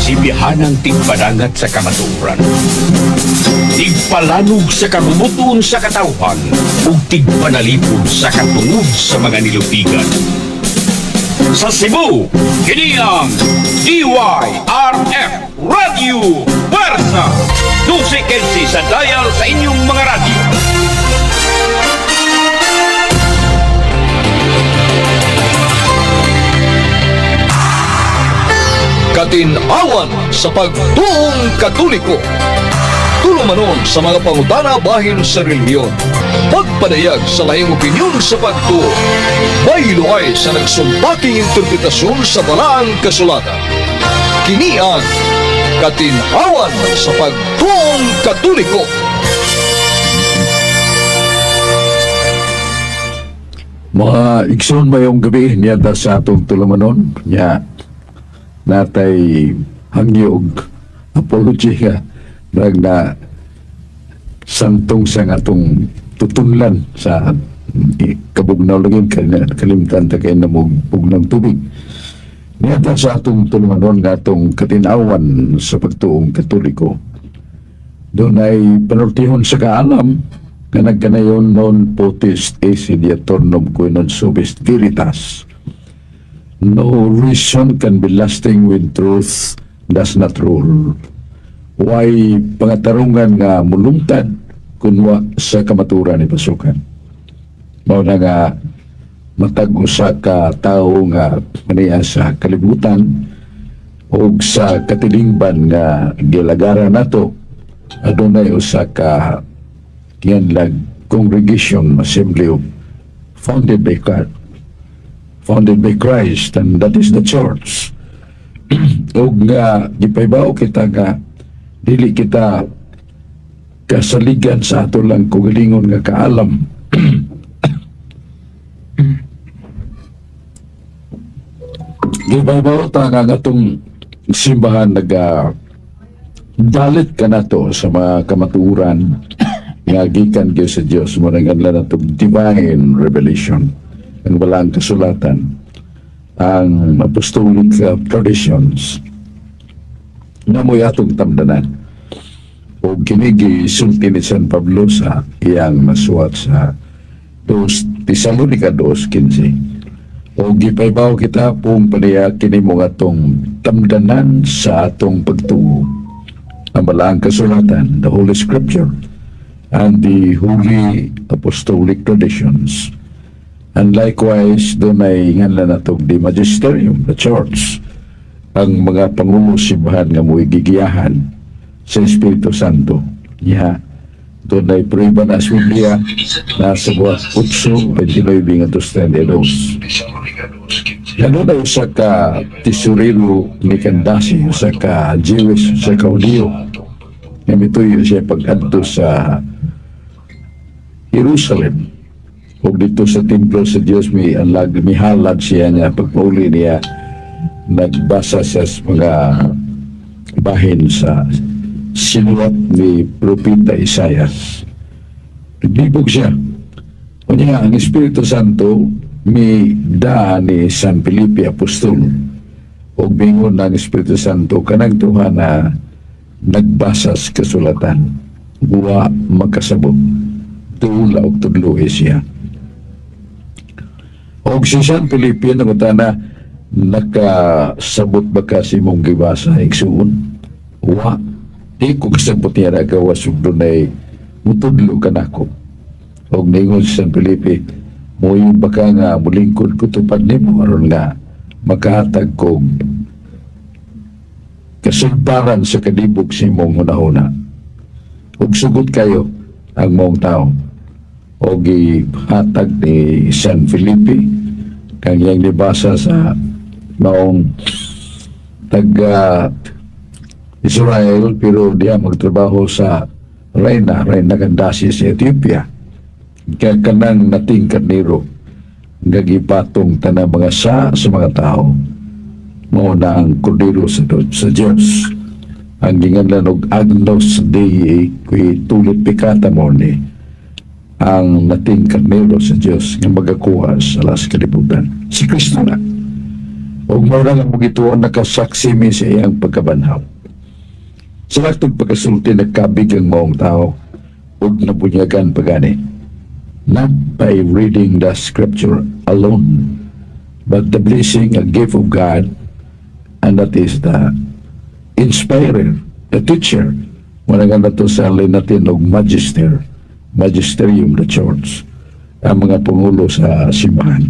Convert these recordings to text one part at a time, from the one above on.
Sibihanang tigpadangat sa kamatuoran, tigpalanog sa kabubut-on sa katawhan, ug tigpanalipod sa katungod sa mga nilupigan. Sa Cebu, kini ang DYRF Radio Puwersa! 12:15 sa dial sa inyong mga radyo. Katinawan sa pagtuong Katoliko. Tulumanon sa mga pangutana bahin sa relihiyon. Pagpadayag sa lahing opinyon sa pagtuo. Baylo ay sa nagsumpaking interpretasyon sa balaang kasulatan. Kini ang Katinawan sa pagtuong Katoliko. Mga igsoon, mayong gabi niya sa atong tulumanon nya natay hangyo og apology nga nag na santong sa nga atong tutunlan sa kabugnaw lagi kalimtan ta kay namugbog ng tubig. Niya sa atong tulumanon nga atong Katinawan sa pagtuong Katoliko, dunay panultihon sa kaalam nga nagkanayon: "Non potest esse diaturnum qui non subest veritas." No reason can be lasting when truth does not rule. Way pangatarungan nga mulungtad kun wa sa kamaturan ni pasukan. Mao na nga matag usa ka tawo nga maniya sa kalibutan og sa katilingban nga gilagaran nato, adunay usa ka gianlag congregation, assembly of founded by God, founded by Christ, and that is the church. Og nga gipaybaw kita nga dili kita kasaligan sa ato lang kaugalingon nga kaalam. Gipaybaw ta nga ang atong simbahan naga dalit kanato sa mga kamatuoran nga gikan gyud sa Dios mo nang nganlan natong divine revelation, ang balaang kasulatan, ang apostolic traditions na mo'y atong tamdanan. O kini gisulti ni San Pablo sa iyang nasuwat sa 2 Tesalonica 2:15. O gipaybaw kita pong paniya kini mo atong tamdanan sa atong pagtuo, ang balaang kasulatan, the Holy Scripture, and the Holy Apostolic Traditions. And likewise, dunay nganlan natong the Magisterium, the Church, ang mga pangulo simbahan nga mo'y gigiyahan sa Espiritu Santo. Ya, dunay prueba na sa Biblia na sa buhat 8:29 ngadto sa 32. Yan na usa ka tesorero ni Kandasi, usa ka Jewish, usa ka Hudiyo, nga mituyo siya pag-adto sa Jerusalem. Ug dito sa templo sa Dios mi anlag mihalad siya niya. Pagpauli niya, nagbasa siya sa mga bahin sa sinuwat ni Propeta Isayas. Naglibog siya. Unya ang Espiritu Santo mi daa ni San Felipe Apostol. Ug bingon ng Espiritu Santo, "Kanang duha na nagbasa sa kasulatan, wa makasabot. Dula og tudloe siya." Og si San Felipe nangutana, "Nakasabot ba ka sa imong gibasa, igsuon?" "Wa. Di ko kasabot niya, gawas ug dunay mutudlo kanako." Og ningon si San Felipe, "Moingon ba ka nga mulingkod ko tupad nimo aron nga makahatag kog kasulbaran sa kalibog sa imong hunahuna?" Ug sugot kayo ang maong tao. O gihatag ni San Felipe kang iyang nibasa sa maong taga Israel pero diya magtrabaho sa reyna, reyna Candace sa Ethiopia. Kaya kanang nating karnero nga gipatong tanang mga sa mga tao, mao na ang kordero sa Dios. Ang ginganlan og Agnus Dei qui tulit peccata mundi, ang nating karnero sa Dios nga magakuha sa las kalibutan. Si Kristo na. Ug mao na nga mugituon, nakasaksi mi sa iyang pagkabanhaw. Sa laktog pagkasulti, nagkabig ang maong tao ug nabunyagan pagani. Not by reading the scripture alone, but the blessing, a gift of God, and that is the inspirer, the teacher. Wala nga na to sa Latin og magister, magisterium, the church, ang mga pangulo sa simbahan.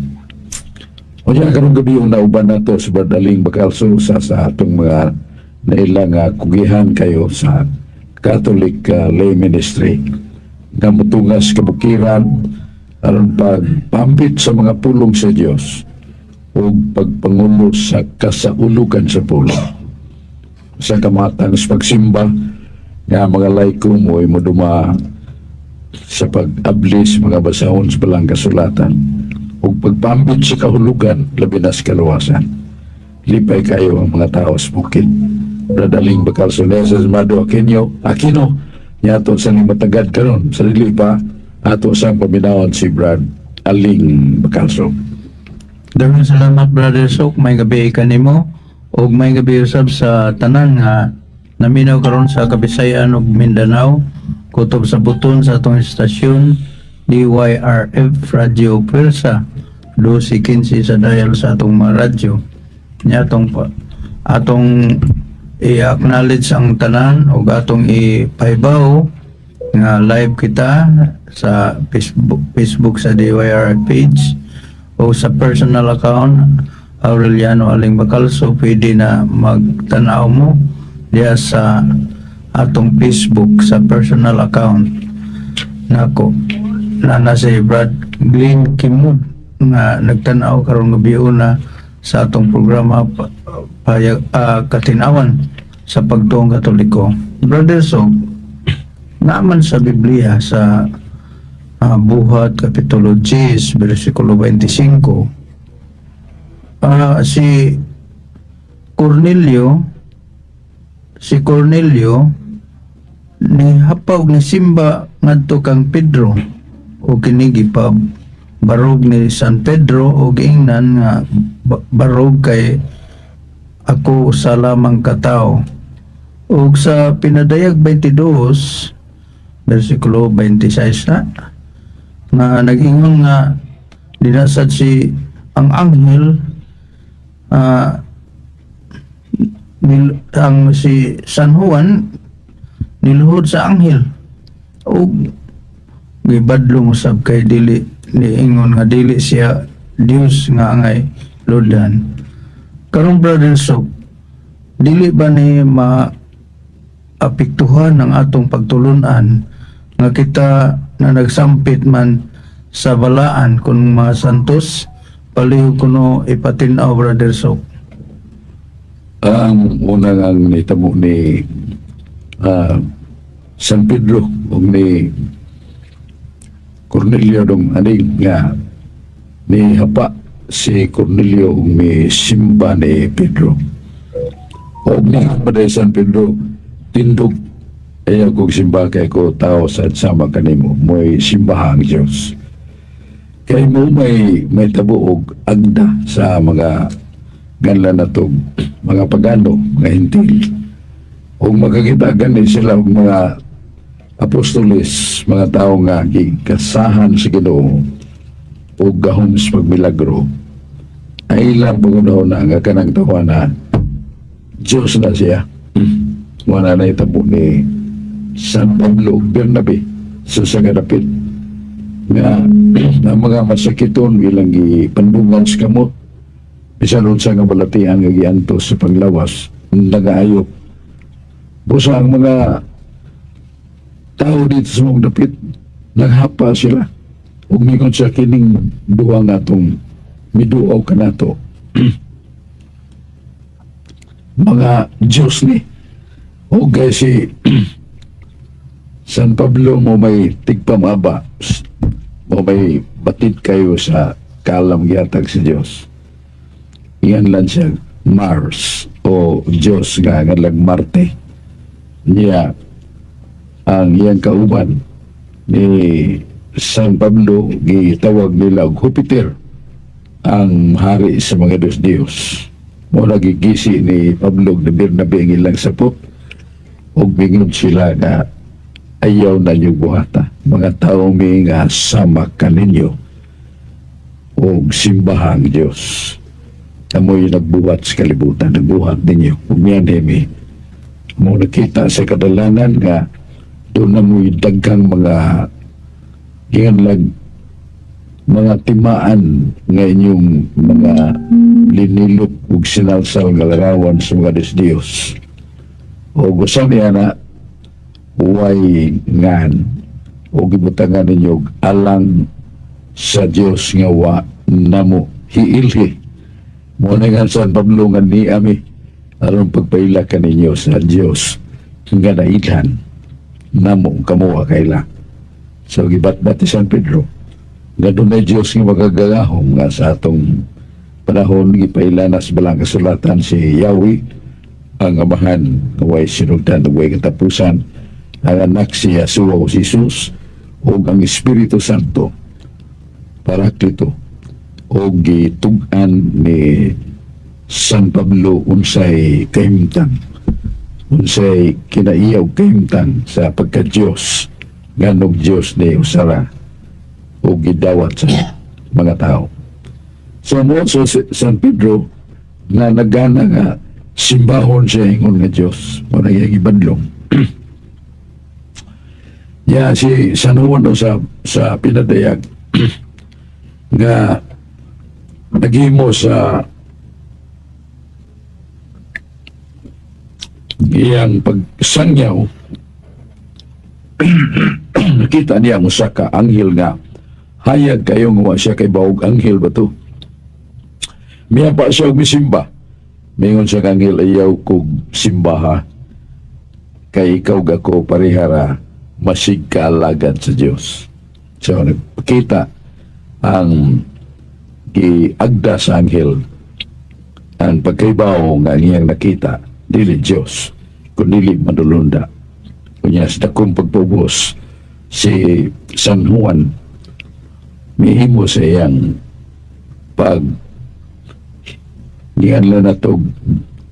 O yan, karong gabi yung nauban nato sa Brad Aling Bacalso sa atong mga nailang kugihan kayo sa Catholic Lay Ministry nga mutungas kabukiran aron pagpambit sa mga pulong sa Dios ug pagpangulo sa kasaulugan sa pulong sa kamatang sa pagsimba nga mga laiko mo ay moduma sa pag-ablis mga basahon sa balang kasulatan ug pagpambit sa kahulugan, labi na sa kaluwasan. Lipay kayo ang mga tao sa bukid. Brad Aling Bacalso, Nesas Mado Aquino, Aquino, niya ato sa matagad karon sa dili pa ato sang paminawon si Brad Aling Bacalso. Daghang salamat, Brother Sok, may gabi kanimo ug may gabi usab sa tanan nga naminaw karon sa Kabisayan ug Mindanao kutob sa buton sa atong istasyon DYRF Radio Pwersa, 1215 sa dial sa atong mga radyo. Nya atong i-acknowledge ang tanan ug atong ipahibaw nga live kita sa Facebook, Facebook sa DYRF page o sa personal account Aureliano Aling Bacalso. Pwede na magtanaw mo diya sa atong Facebook sa personal account nako na na si Brad Glenn Kimud nga nagtanaw karong gabi una sa atong programa payag, Katinawan sa Pagtuong Katoliko. Brother, so naaman sa Biblia sa Buhat Kapitulo 10, versikulo 25, si Cornelio ni hapaw ni simba ngadto kang Pedro o kini gipa barog ni San Pedro og ingnan nga barog kay ako usa lamang ka tawo. Ug sa Pinadayag 22 versikulo 26 na nga nag-ingon nga dinasad si ang anghel ang si San Juan niluhod sa anghel ug gibadlong usab kay dili niingon nga dili siya Dios nga angay ludan. Karon, Brother Sok, dili ba ni ma apektuhan ang atong pagtulunan nga kita na nagsampit man sa balaan kung mga santos? Palihog kuno ipatin-aw, Brother Sok. Ang unang ang nitamo ni San Pedro ug ni Cornelio dong aning nga ni hapa si Cornelio ug ni simba ni Pedro. Og ni hapa San Pedro, "Tindog, ayaw kong simba kay ko tao sa sama kanimo, mo'y simbaha ang Diyos." Kay mo may tabo og agda sa mga ganla na tog mga pagano, mga Hentil. Ug makakita gani sila og mga apostoles, mga tao nga gikasahan sa Ginoo ug gahom sa pagmilagro, ay ilang pangunahon na nga kanang tawa na Diyos na siya. Wala na itabo ni San Pablo ug Bernabe sa sagadapit nga ang mga masakiton ilang gipandungan sa kamot, bisan unsa nga balatian nga giantos sa panglawas, nagaayo. Busa ang mga tao dito sa mga dapit, naghapa sila ug mingon sa kining duha nga atong miduaw kanato, mga Diyos ni. O kay si San Pablo mo may tigpamaba, mo may batid kayo sa kalam gihatag sa Diyos. Iyan lang siya Mars o Diyos nga ngalang Marte niya. Ang iyang kauban ni San Pablo gitawag nila og Jupiter, ang hari sa mga Diyos Diyos. Mo nagigisi ni Pablo ug ni Bernabe ang ilang sapot ug mingon sila nga ayaw na niyo buhata. Mga tao mi nga sama kaninyo og simbahang Dios. Amoy nagbuhat sa kalibutan, nagbuhat ninyo. Ug miyan mi mo nakita sa kadalanan nga doon na mo'y daghang mga gianlag mga timaan nga inyong mga linilok ug sinalsal nga larawan sa mga Diyos. O gusto niya na way ngan o gibutangan ninyo og alang sa Dios nga wa namo hiilhi. Mo na nga San Pablo nga ni ami aron pagpaila kaninyo sa Dios nga nailhan namo kamo kaila. So gibatbat ni San Pedro nga dunay Dios nga makagagahom nga sa atong panahon gipaila na sa balang kasulatan si Yahweh ang Amahan nga way sinugdan ug way katapusan, ang anak si Yahshua o si Jesus ug ang Espiritu Santo Parakleto, o gitug-an ni San Pablo unsay kahimtang, unsay kinaiyaw kahimtang sa pagka-Diyos, nganong Diyos ni usara o gidawat sa mga tao. So mo so si San Pedro nga nagana nga simbahon siya ingon nga Diyos mo na iyang ibadlong. Ya si San Juan daw sa pinadayag nga naghimo sa iyang pagsangyaw, nakita niya ang usa ka anghel nga hayag kayo nga wa siya kay baog anghel ba to. Miya pa siya og misimba. Mingon siya kang anghel, "Ayaw kog simbaha kay ikaw gako parehara masig kaalagad sa Dios." So nagpakita ang giagda sa anghel ang pagkaibaw nga ang iyang nakita dili Dios kundi manulunda. Kunya sa dakong pagpubos si San Juan mihimo sa iyang pag gianla na to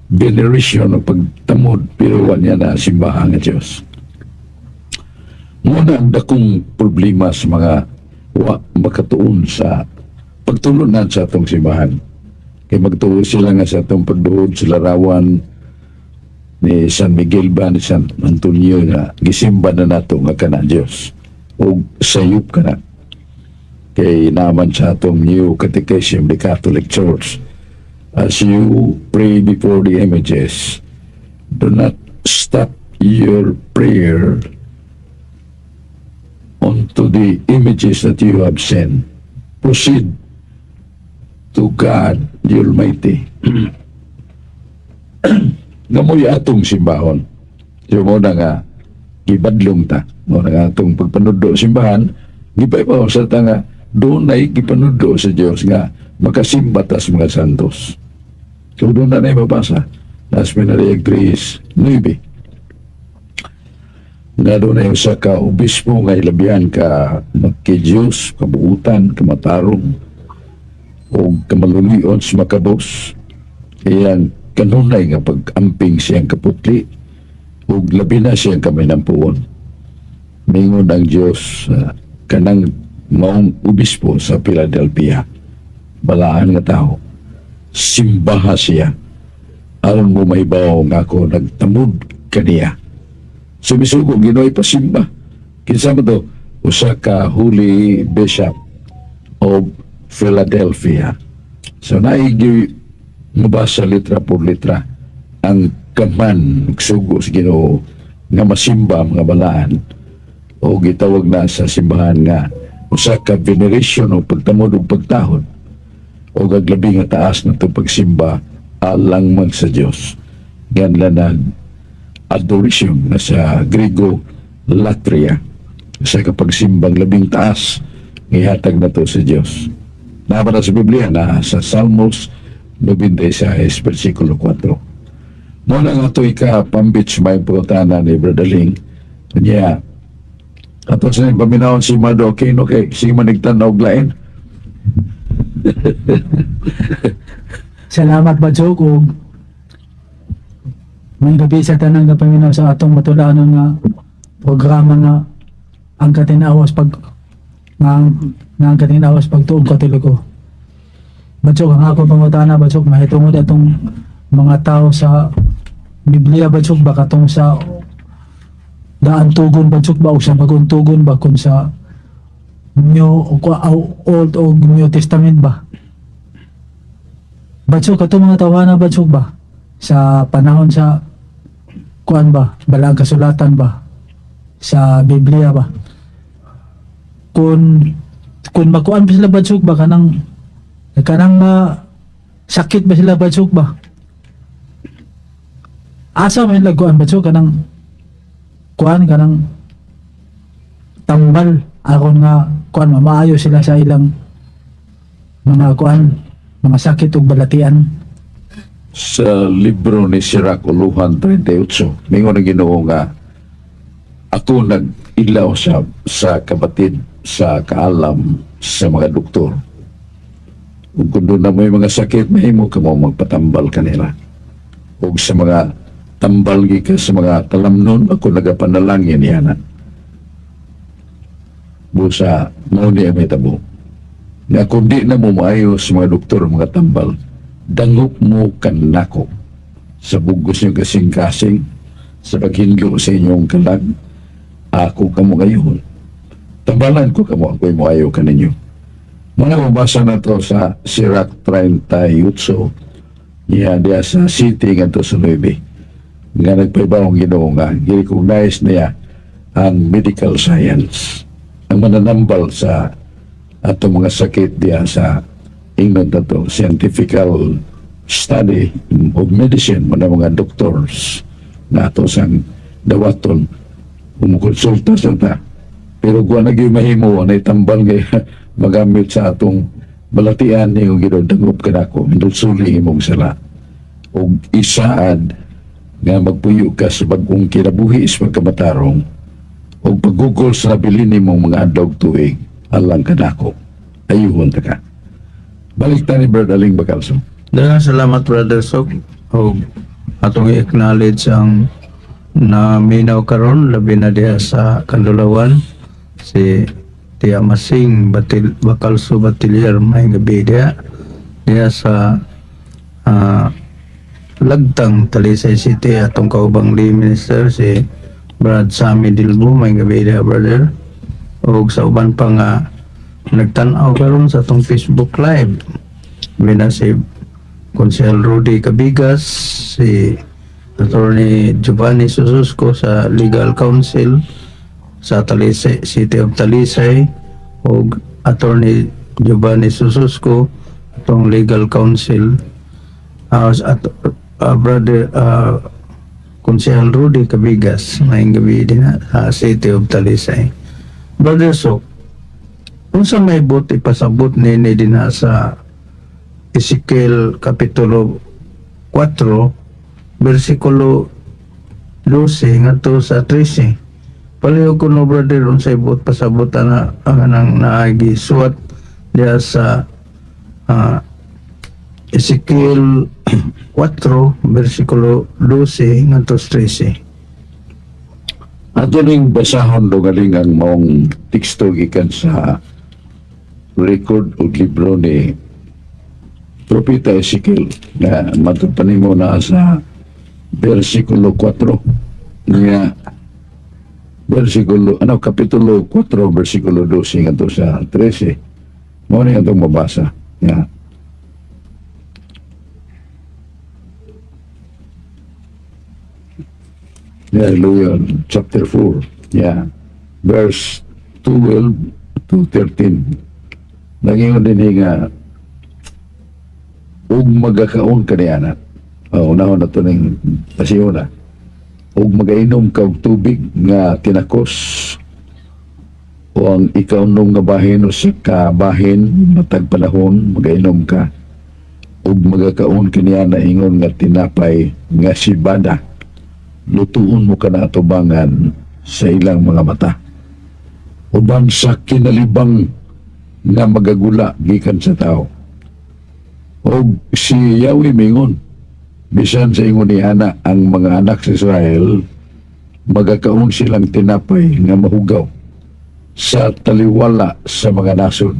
veneration o pagtamod, pero wa niya na simbahan nga Diyos. Muna ang dakong problema sa mga wa makatuon sa pagtulunan sa atong simbahan. Kay magtuo sila nga sa atong pagduod sa larawan ni San Miguel ba, ni San Antonio, nga gisimba na nato nga kana Diyos o sayop ka na. Kay naman sa atong New Catechism, the Catholic Church, as you pray before the images, do not stop your prayer onto the images that you have sent. Proceed to God the Almighty. Nga mo'y atong simbahon. So mo na nga gibadlong ta. Mo na nga atong pagpanudo simbahan, gipaibaw sa ta nga dunay gipanudo sa Dios nga makasimba ta sa mga santos. So doon na na mabasa. Nas Minariag 3:9. Nga doon na usa ka obispo nga ilabihan ka magki-Diyos, kabuutan, kamatarong, o kamalulion sa makabos. Iyang kanunay nga pag-amping siyang kaputli, ug labi na siyang kaminampuon. Mingon ang Diyos kanang maong obispo sa Philadelphia, balaan nga tao, simbaha siya, aron mo mahibaw nga ako nagtamod kaniya. Sumisugo, Ginooy pasimba. Kinsa mo to? Usa ka Holy Bishop of Philadelphia. So naigi mabasa litra por litra ang kaman sugo sa Ginoo nga masimba ang mga balaan o gitawag na sa simbahan nga usa ka veneration o pagtamod ug pagtahod o gaglabi nga taas na itong pagsimba alang man sa Dios. Ganla nag adoration na sa Grego latria sa kapagsimbang labing taas ngihatag na to sa Dios. Napa na sa Biblia na sa Salmos 96 versikulo 4. Muna nga ito ika-pambits may pangutana ni Brother Ling. Kanya, ato sa paminawon si Mado Aquino kay si manigtan og lain. Salamat, Badsok, ug maayong gabii sa tanang kapaminaw sa atong matulanon nga programa nga ang katinawas pag nga ang katinawas pagtuong Katoliko. Badsok, ang ako pangutana, Badsok, mahitungod atong mga tao sa Biblia, Badsok, ba katong sa daan tugon, Badsok, ba o sa bagong tugon ba kung sa New o Old o New Testament ba? Badsok, ato mga tawana, Badsok, ba? Sa panahon sa kuan ba? Balaang kasulatan ba? Sa Biblia ba? Kung makuan ba sila, Badsok, ba kanang kanang sakit ba sila, Badsok, ba? Asa man sila kuan, Badsok, kanang kuan kanang tambal aron nga kuan maayo sila sa ilang mga kuan mga sakit ug balatian? Sa libro ni Sirac Uluhan 38, mingon ang Ginoo nga ako nag-ilaw sa kabatid sa kaalam sa mga doktor. Ug kung doon na may mga sakit, mahimo ka mo magpatambal kanila. Ug sa mga tambal gikan sa mga talamnon, ako nagapanalangin yana. Busa, mao ni ang mahitabo. Nga kung di na mo maayo sa mga doktor, mga tambal, dangop mo kanako sa bugos niyong kasing-kasing, sa paghinlo sa inyong kalag, ako kamo ngayon. Tambalan ko kamo, ako'y moayo kaninyo. Mga mabasa na to sa Sirach 38, niya diya sa siyete ngadto sa 9, nga nagpaibaw ang Ginoo nga gi-recognize niya ang medical science, ang mananambal sa ato mga sakit diya sa ingnon tato scientifical study of medicine, mga mga doctors na ato sang dawaton, kumukonsulta sa ta, pero kung na gyud mahimo na itambal ngay magamit sa atong balatian ni Ginoo, dangop kanako, hindulsuli imong sala ug isaad nga magpuyo ka sa bag-ong kinabuhi sa pagkamatarong ug paggugol sa nabilin nimong mga adlaw ug tuig alang kanako, ayuhon ta ka. Balik ta ni Brad Aling Bacalso. Daghang salamat, Brother Sok, og atong i-acknowledge ang naminaw karon, labi na diha sa Kandulawan, si Tia Masing Batil, Bacalso Batilier, may gabi diha diha sa Lagtang, Talisay City, atong kaubang lay minister si Brad Sammy Dilbo, may gabi diha, brother, og sa uban pa nga nagtan-aw karon sa atong Facebook Live, labi na si Konsehal Rudy Cabigas, si Attorney Giovanni Sususco sa Legal Council sa Talisay, City of Talisay, ug Attorney Giovanni Sususco atong Legal Council, at brother Konsehal Rudy Cabigas, maayong gabi din sa City of Talisay. Brother Sok, unsa may buot ipasabot nini dinha sa Ezekiel Kapitulo 4 versikulo 12 ngadto sa 13? Palihog ko no, brother, unsay buot pasabot ana ang anang naagi suwat diha sa Ezekiel 4 versikulo 12 ngadto sa 13? Ato ning basahon, galing ang maong teksto gikan sa record o libro ni Propeta Ezekiel na matod pa nimo na sa versikulo 4 niya, versikulo ano, kapitulo 4 versikulo 12 ngadto sa 13. Mao ni atong mabasa ya. Hallelujah. Chapter 4. Yeah. Verse 12 to 13. Nangingon din nga ug magakaon ka niana. Oh, unahon na to ning pasiyona. Ug magainom ka og tubig nga tinakos o ang ikaunom nga bahin o sa kabahin matag panahon magainom ka ug magakaon ka niya na ingon nga tinapay nga sibada, lutuon mo ka na atubangan sa ilang mga mata uban sa kinalibang nga magagula gikan sa tao. Og si Yahweh mingon, bisan sa ingon ni ana ang mga anak sa Israel, magakaon silang tinapay nga mahugaw sa taliwala sa mga nasod.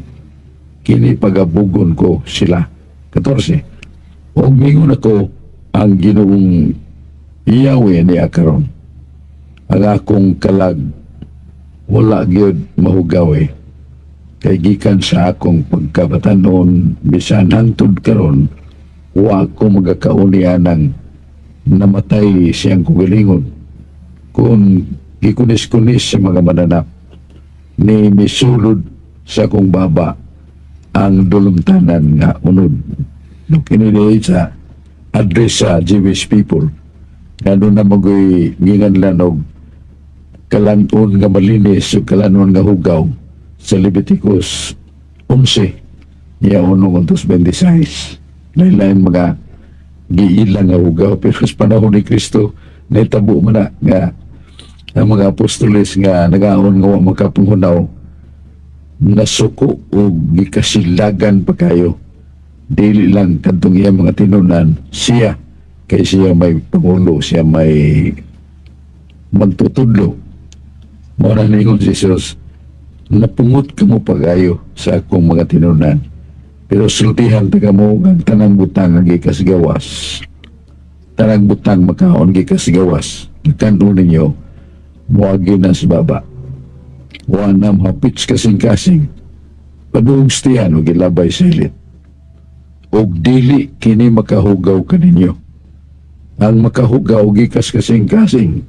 Kini pagabugon ko sila. 14. Og mingon ako, ang Ginoong Yahweh ni karon. Ang akong kalag wala gyud mahugaw eh. Kay gikan sa akong pagkabatanon bisan hangtod karon, wa ako magakaon nianang namatay siyang kugalingon kung gikunis-kunis sa mga mananap ni misulod sa akong baba ang dulumtanan nga unod. No, kini diay sa address sa Jewish people nga doon na magoy ginganlan og kalanon nga malinis o kalanon nga hugaw sa Leviticus 11 niya 1:26. Lain-lain mga giilang nga hugaw, pero sa panahon ni Kristo nahitabo man na nga ang mga apostoles nga nagaon nga wa makapanghunaw nasuko o gikasilagan pa kayo, dili lang kadtong iya mga tinunan siya, kay siya may pangulo, siya may magtutudlo. Mao na ningon si Jesus, "Napungot kamo pagayo sa akong mga tinunan, pero sultihan ta kamo ang tanang butang ang gikas gawas, tanang butang makaon gikas gawas nagkanon ninyo, muagi na sa baba, wa na mahapit sa kasing-kasing, padung sa tiyan o gilabay sa hilit, og dili kini makahugaw kaninyo. Ang makahugaw gikas kasing-kasing,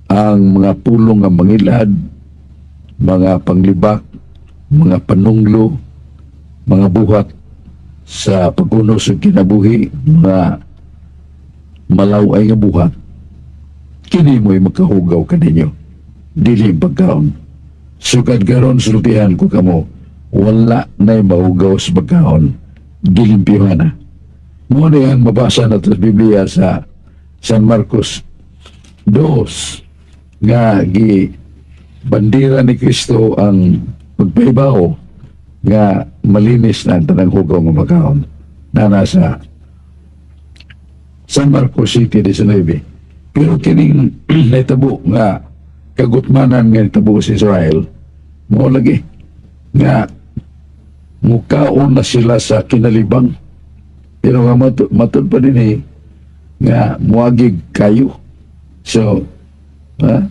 ang mga pulong nga mangilad, mga panglibak, mga panunglo, mga buhat sa pagkunos sa kinabuhi, mga malaway nga buhat, kini mo'y makahugaw kaninyo, dili ang pagkaon. Sukad karon sultihan ko kamo, wala na'y mahugaw sa pagkaon, gilimpyuhan na." Mo na ang mabasa na sa Biblia sa San Marcos 2 nga gi bandira ni Kristo ang pagpahibaw nga malinis na ang tanang hugaw nga makaon na nasa San Marcos 7:19. Pero kining nahitabo nga kagutmanan nga nahitabo sa Israel, mo lagi nga mukaon na sila sa kinalibang, pero nga matud pa din eh, nga muagig kayo. So, ha?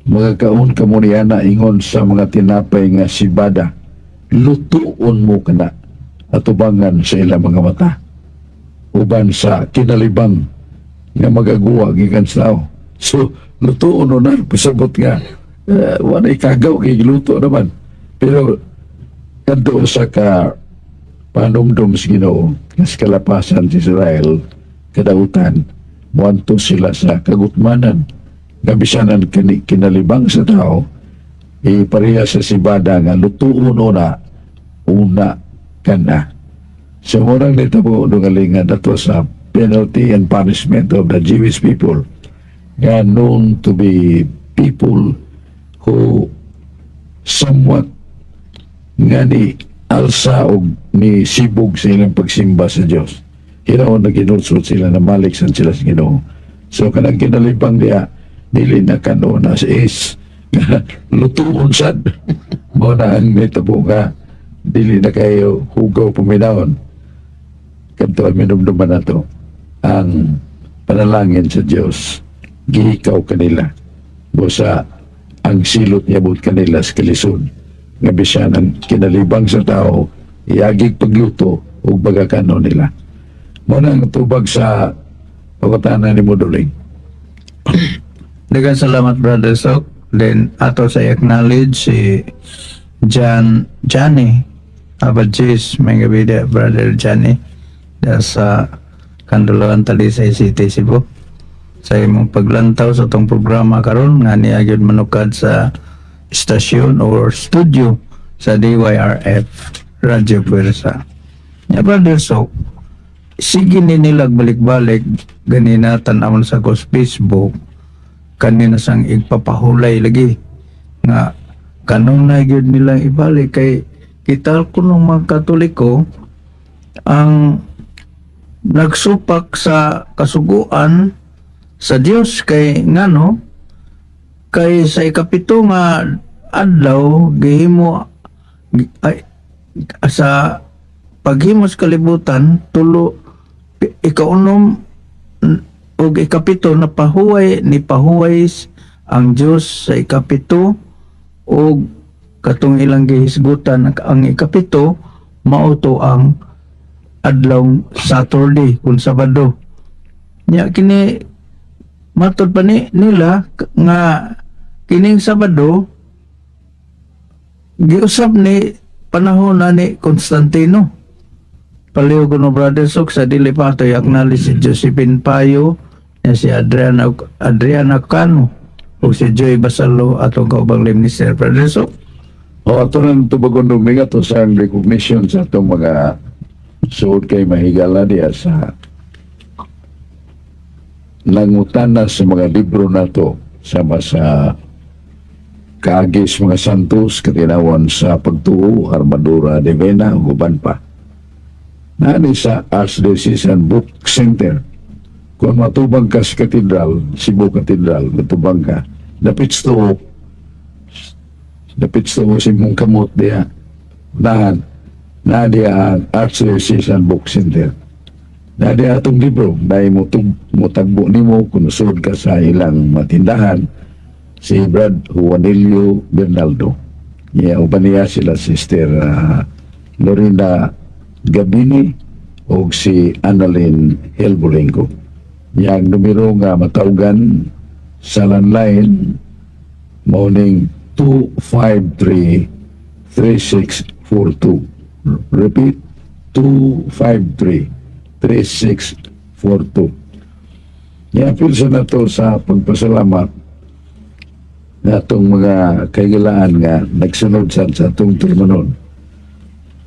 Magakaon ka mo niya na ingon sa mga tinapay nga sibada, lutuon mo kana atubangan sa ilang mga mata uban sa kinalibang nga magaguwa gikan sa tao. So lutuon no na, pasabot nga wala kagaw kay giluto naman, pero kadto sa ka panumdum sa Ginoo nga sa kalapasan sa Israel kadautan, muadto sila sa kagutmanan nga bisan ang kinalibang sa tao ipareha sa sibada nga lutuon una una kana. So murang nitabo dungalingan, that was a penalty and punishment of the Jewish people nga known to be people who somewhat nga ni alsa og ni sibog sa ilang pagsimba sa Dios. Hinaon na ginulsod sila na maliksan sila sa Ginoo. So kanang kinalibang diha dili na kanon as is lutuon sad. Mo na ang nitabo nga dili na kayo hugaw paminawon. Kadto ang minumduman nato ang panalangin sa Dios gihikaw kanila, busa ang silot niabot kanila sa kalisod nga bisan ang kinalibang sa tao iagig pagluto ug bagakano nila. Mo na ang tubag sa pagkatanan ni Moduling. Daghang salamat, Brother Sok. Then ato sa acknowledge si John Johnny Abadjis. May gabi dia, Brother Johnny, da sa Kandulaan, Talisay City, Cebu. Sa imong paglantaw sa atong programa karon nga niya gyud manukad sa istasyon or studio sa DYRF Radyo Puwersa. Ya, Brother Sok, sige ni nilag balik-balik ganina tan-awon sa ko sa Facebook kanina sang igpapahulay lagi nga kanunay gyud nilang ibalik kay kita ko ng mga Katoliko ang Nagsupak sa kasuguan sa Dios kay ngano kay sa ikapito nga adlaw gihimo ay, sa paghimo sa kalibutan tulo ikaunom ug ikapito na pahuway ni pahuway ang Dios sa ikapito ug katong ilang gihisgutan ang ikapito mao to ang adlaw Saturday kung Sabado nya. Kini matod pa ni nila nga kining Sabado giusab ni panahon na ni Constantino. Palihog no, Brother Sok, sa dili pa ato i-acknowledge si Josephine Payo niya, si Adriana Adriana Cano o si Joy Basalo, atong kaubang minister, Brother Sok. O ato nang tubagon nung ato sa recognition sa atong mga suod kay mahigala diya sa nangutana sa mga libro nato sama sa Kaagis mga Santos, Katinawan sa Pagtuo, Armadura Divina, ug uban pa. Naani sa Archdiocesan Book Center. Kung matubang ka sa Cathedral, Cebu Cathedral, matubang ka, dapit sa si mong kamot diya. Nahan, na diya ang Archdiocesan Book Center. Na diya atong libro, dahil mo, mutagbo nimo kung sud ka sa ilang matindahan, si Brad Juanillo Bernaldo. Yeah, uban niya sila Sister Lorena Gabini o si Annalyn Helbolenko. Yang numero nga matawgan sa landline mao ning 253-3642. Repeat, 253-3642. Iapil sa nato sa pagpasalamat na atong mga kahigalaan nga nagsunod sa atong tulumanon.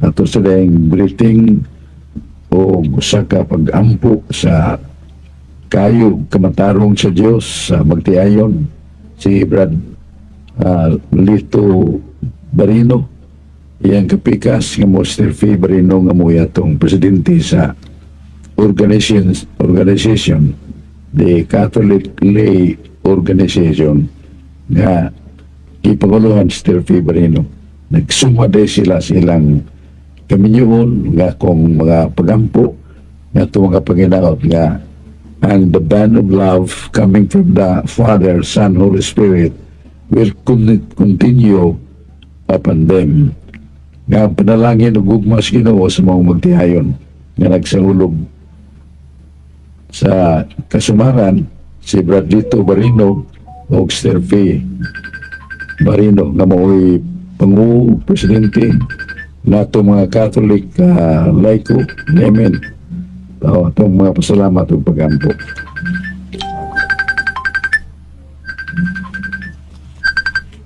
Ato sa dayang greeting o usa ka pag-ampo sa kayo kamatarong sa Dios sa magtiayon si Brad Lito Barino, iyang kapikas nga mo Sir F. Barino nga mo atong presidente sa organization, the Catholic Lay Organization nga gipanguluhan si Sir F. Barino. Nagsuma day sila sa ilang kaminyoon nga kong mga pagampo nga itong mga panginaot nga ang the band of love coming from the Father, Son, Holy Spirit will continue upon them. Nga ang panalangin ug gugma sa Ginoo sa mga magtihayon nga nagsangulog sa kasumaran si Bradlito Barino o Sir V. Barino nga mao'y pangu presidente nato mga Catholic laiko laymen. Oh, atong mga pasalamat ug pagampo.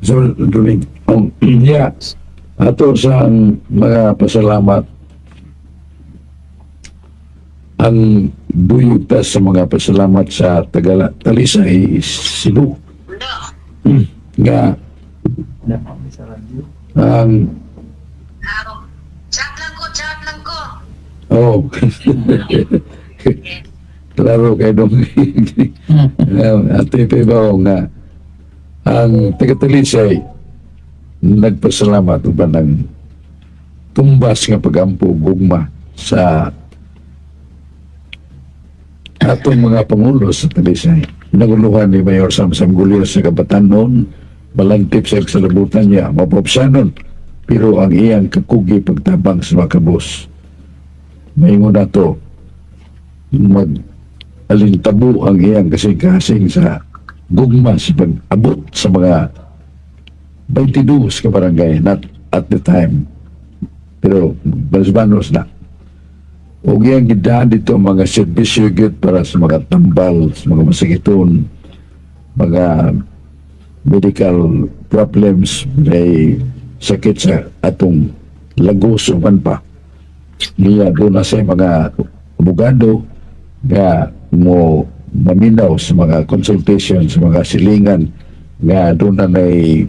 So, duling, yeah, ato sa mga pasalamat ang duyog ta sa mga pasalamat sa Tagala Talisay, Cebu. Nga ang Chat lang ko, chat lang ko. Oh. Klaro kay dong. Ate Pebaw nga ang taga-Talisay nagpasalamat uban ng tumbas nga pagampo gugma sa atong mga pangulo sa Talisay. Naguluhan ni Mayor Samsam Gulil sa Kabatanon, balantip sa salabutan niya, mapopsanon, pero ang iyang kakugi pagtabang sa mga kabus. Maingon na to, mag alintabo ang iyang kasing-kasing sa gugma sa pag-abot sa mga 22 ka barangay, not at the time. Pero banos na. O iyang gidaan dito ang mga serbisyo gyud para sa mga tambal, sa mga masakiton, mga medical problems, may sakit sa atong lagos o man pa. Niya doon na sa mga abogado nga mo maminaw sa mga consultation, sa mga silingan nga doon na may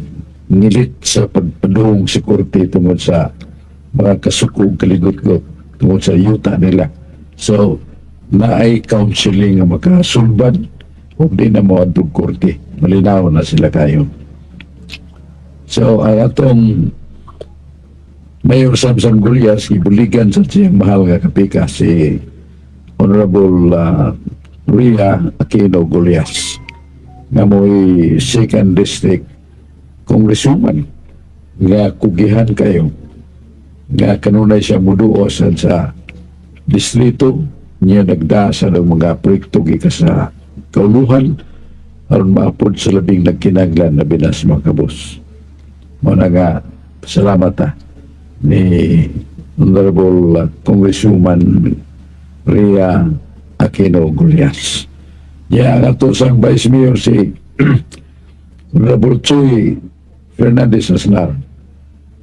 ngilit sa pagpadung sa korte tungod sa mga kasukog kaligot-got tungod sa yuta nila. So, Naay counseling nga makasulbad ug di na mo adtog korte. Malinaw na sila kayo. So ang atong Mayor Samsam Gullas, gibuligan sa siyang mahal nga kapika si Honorable Ria Aquino Gullas nga mo'y second district congresswoman nga kugihan kayo, nga kanunay siya muduo sa distrito niya, nagda sa ng mga proyekto gikan sa kauluhan aron maapod sa labing nagkinahanglan na binas mga kabus. Mao na nga salamat ni Honorable Congresswoman Ria Aquino Gullas. Ya, ang ato sang Vice Mayor si Honorable Chuy Fernandez Asnar.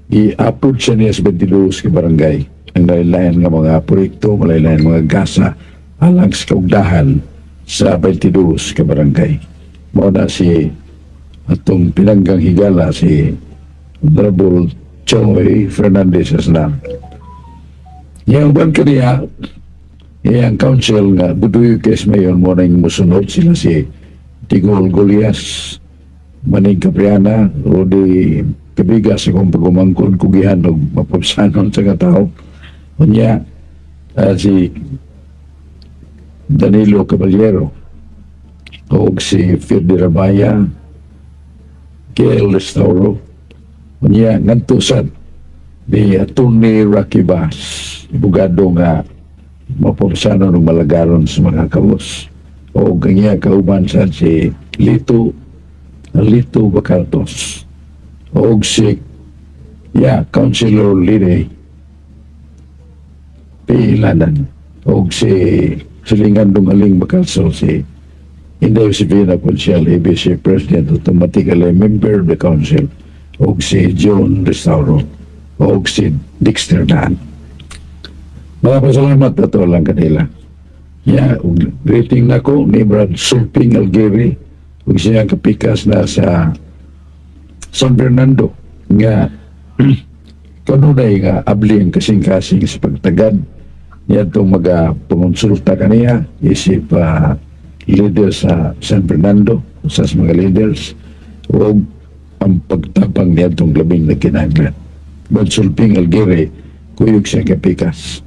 I-upload siya niya sa 22 ka barangay ang lain nga mga proyekto, malaylayan mga gasa alang sa kaugdahan sa 22 ka barangay. Mao na si atong pinanggang higala si Honorable Choy Fernandez Asnar. Yang buwan kaniya, iyang council nga buduy kay mayor mo nang musunod sila si Tigol Golias, Maning Capriana, Rudy Kabiga sa kong pagumangkon kugihan og mapabsanon sa katao. Unya, si Danilo Caballero o si Ferdi Rabaya, Gail Restauro, unya nganto sad ni Atty. Rocky Bass, abogado nga mapabsanon ng malagaron sa mga kabos. O ang iya kauban sa si Lito Lito Bacartos o si ya Councilor Lide P. Lanan o si silingan dong aling Bacalso, si Inday Josefina Consial, ABC President, automatically member of the council, o si John Restauro o si Dexter Daan. Mga pasalamat na to lang kanila. Ya, ug greeting nako ni Brad Sulping Algeri ug siyang kapikas na sa San Fernando nga kanunay nga abli ang kasing-kasing sa pagtagad niya itong mga pangonsulta kaniya isip leader sa San Fernando, sa mga leaders o ang pagtabang niya itong labing na kinahanglan. Brad Sulping Algeri, kuyog siya kapikas.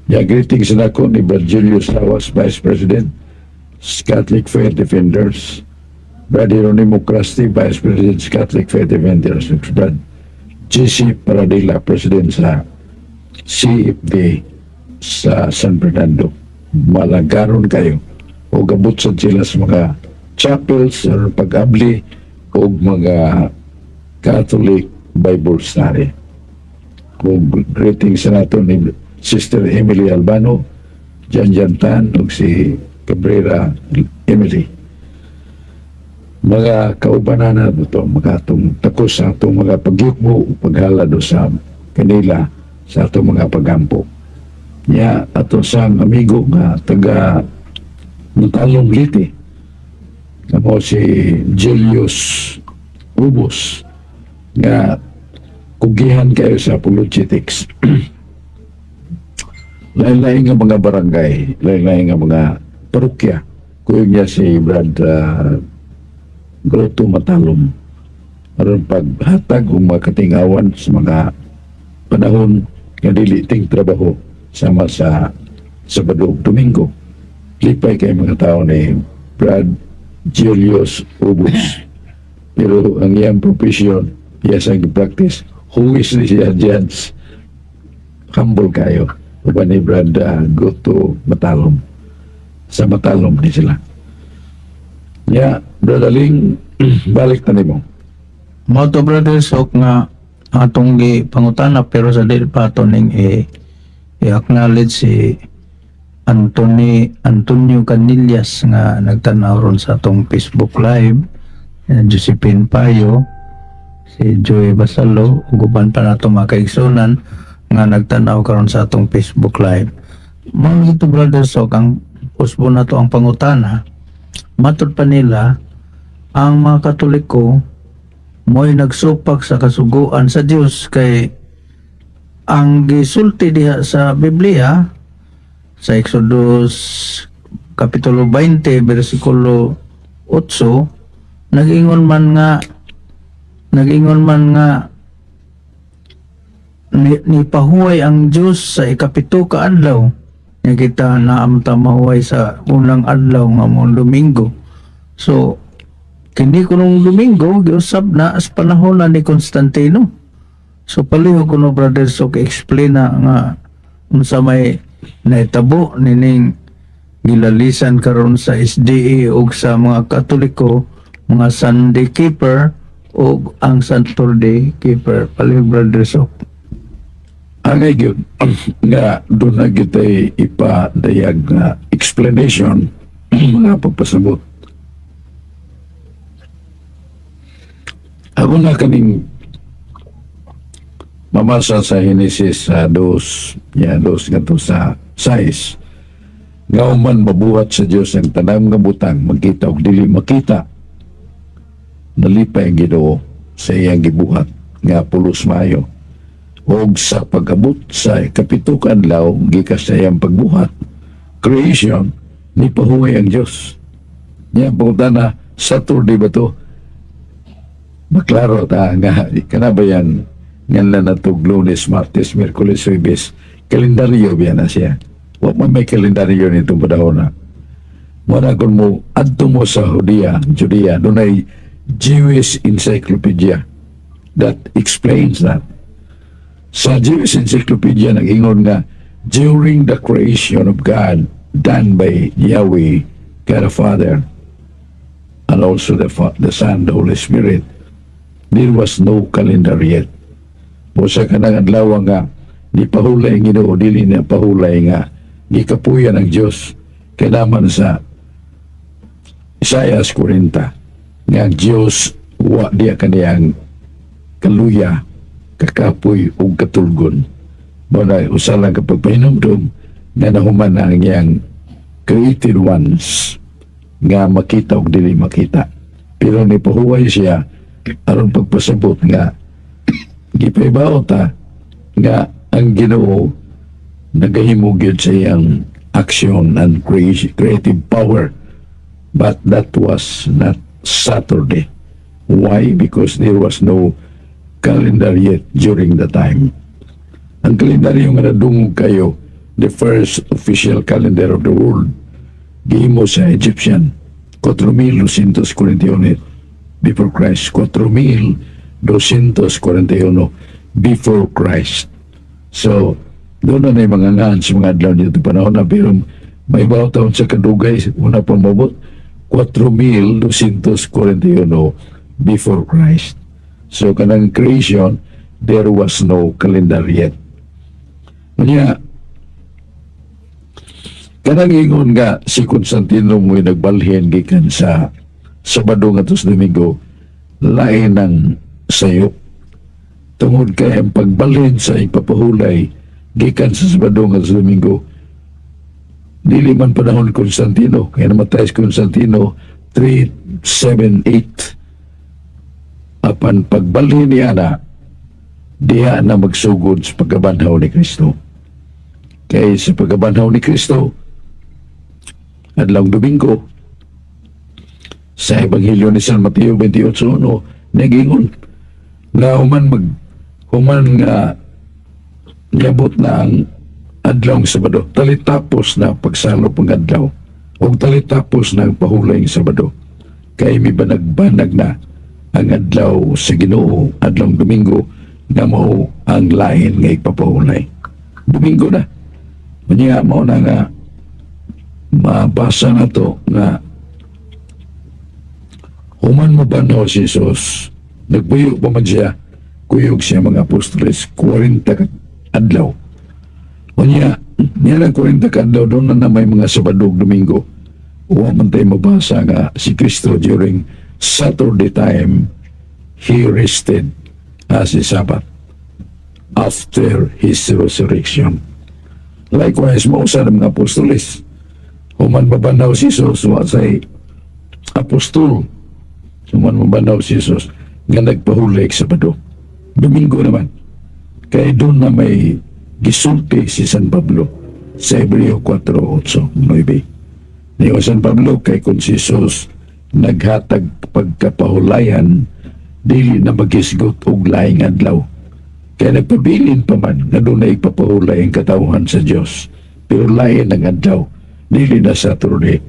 Ya, greetings na ako ni Brad Julius Lawas, Vice President, Catholic Faith Defenders. Brad Jeronimo Crasti, Vice President, Catholic Faith Defenders. Brad JC Paradilla, President sa CFD sa San Fernando. Malagaron kayo. O gabot sa sila sa mga chapels or pag-abli o mga Catholic Bible study. Kung greetings sa nato ni Sister Emily Albano, Jan Jan Tan, ug si Cabrera Emily. Mga kaubanan na ito, mga atong takos sa atong mga pagyukmo, paghalad sa kanila sa atong mga pagampo. Ya, ato sang amigo nga taga Matalom Leyte, kamo si Julius Ubos, nga kugihan kayo sa apologetics. Lain-lain nga mga barangay, lain-lain nga mga parokya. Kuyog niya si Brad Groto Matalom aron paghatag og mga katingawan sa mga panahon nga dili ting trabaho sama sa Sabado ug Domingo. Lipay kay mga tao ni Brad Julius Ubus. Pero ang iyang profession, iya sa practice, huwis ni siya judge. Humble kayo. Uban ni Brad Goto Matalom. Sa Matalom ni sila. Ya, Brad Aling, balik na nimo. Mao to, Brother Sok, nga atong gi pangutana, pero sa dili pa ato ning i-acknowledge si Anthony Antonio Canillas nga nagtan-aw ron sa atong Facebook Live, Josephine Payo, si Joey Basalo ug uban pa nato mga kaigsunan nga nagtan-aw karon sa atong Facebook Live. Mao ito, Brother Sok, ang usbo nato ang pangutana. Matud pa nila ang mga Katoliko mo'y nagsupak sa kasuguan sa Dios kay ang gisulti diha sa Biblia Sa Exodus Kapitulo 20 versikulo 8, nag-ingon man nga ni pahuway ang Dios sa ikapito ka adlaw. Nga kita naamta mahuway sa unang adlaw nga mo Domingo. So kini kunong Domingo giusab na as panahon na ni Constantino. So palihog kuno, Brother, so explain na nga unsa may nahitabo nining gilalisan karon sa SDA ug sa mga Katoliko, mga Sunday keeper ug ang Saturday keeper. Palihog, Brother Sok. Angay gyud nga doon na kita'y ipadayag nga explanation, mga pagpasabot. Ako na kaning mamasa sa Genesis sa dos, ya dos ngadto sa 6. Nga human mabuhat sa Dios ang tanang nga butang, makita og dili makita, nalipay ang Ginoo sa iyang gibuhat nga pulos maayo. Og sa pag-abot sa ikapito ka adlaw gikas sa iyang pagbuhat, creation, ni pahuway ang Dios. Niya pangutana, Saturday ba to? Maklaro ta nga kana ba yan nga na natug Lunes, Martes, Miyerkules, Huwebes, kalendaryo biya na siya. Wa man may kalendaryo nitong panahon na. Muna kung mo adto mo sa Judea, dunay Jewish Encyclopedia that explains that. Sa Jewish Encyclopedia nag-ingon nga during the creation of God done by Yahweh, God the Father, and also the Son, the Holy Spirit, there was no calendar yet. O sa kanang adlaw nga ni pahulay ang Ginoo, dili na pahulay nga gikapuyan ang Dios. Kay naman sa Isaiah 40 nga ang Dios wa diya kaniyang kaluya, kakapoy ug katulgon. Mo na usa lang ka pagpahinumdum nga nahuman na ang iyang created ones nga makita ug dili makita. Pero ni pahuway siya aron pagpasabot nga gipaibaw ta nga ang Ginoo nagahimo gyud sa iyang action and creative power, but that was not Saturday. Why? Because there was no calendar yet during the time. Ang kalendaryo nga nadungog kayo, the first official calendar of the world, gihimo sa Egyptian, 4241 before Christ, 4241 before Christ. So, doon na na mga ngahan sa mga adlaw dito panahon na, pero may bawat taon sa kadugay, una pa mabot, 4241 before Christ. So, kanang creation, there was no calendar yet. Kanya, kanang ingon nga si Constantino mo'y nagbalhin gikan sa Sabado ngadto sa Domingo, lain ang sayop. Tungod kay ang pagbalhin sa ipapahulay gikan sa Sabado ngadto sa Domingo, dili man panahon ni Constantino, kaya namatay si Constantino 378. Apan pagbalhin niya na, diha na magsugod sa pagkabanhaw ni Kristo. Kay sa pagkabanhaw ni Kristo, adlawng Domingo, sa Ebanghelyo ni San Mateo 28:1, nagingon nga human nga niabot na ang adlawng Sabado, talitapos na pagsalop ang adlaw ug talitapos na ang pahulay ng Sabado, kay mibanag-banag na ang adlaw sa Ginoo, adlawng Domingo, nga mao ang lain nga ipapahulay. Domingo na. Unya mao na nga mabasa na to nga human mabanhaw si Jesus, nagbuyo pa man siya, kuyog siya mga apostoles, 40 ka adlaw. Unya, niya lang 40 ka adlaw, doon na may mga Sabado ug Domingo. Wa man tayo mabasa nga si Kristo during Saturday time, he rested as a Sabbath after his resurrection. Likewise, mausa ng mga apostoles. Human mabanhaw si Jesus, wa say apostol. Human mabanhaw si Jesus, nga nagpahulay sa Sabado. Domingo naman. Kaya doon na may gisulti si San Pablo. Sa Hebreo 4, 8, 9. Ni San Pablo, kay kung si Jesus naghatag pagkapahulayan, dili na maghisgot og laing adlaw. Kaya nagpabilin pa man nga doon na ipapahulay ang katawhan sa Dios. Pero lain ang adlaw, dili na Saturday.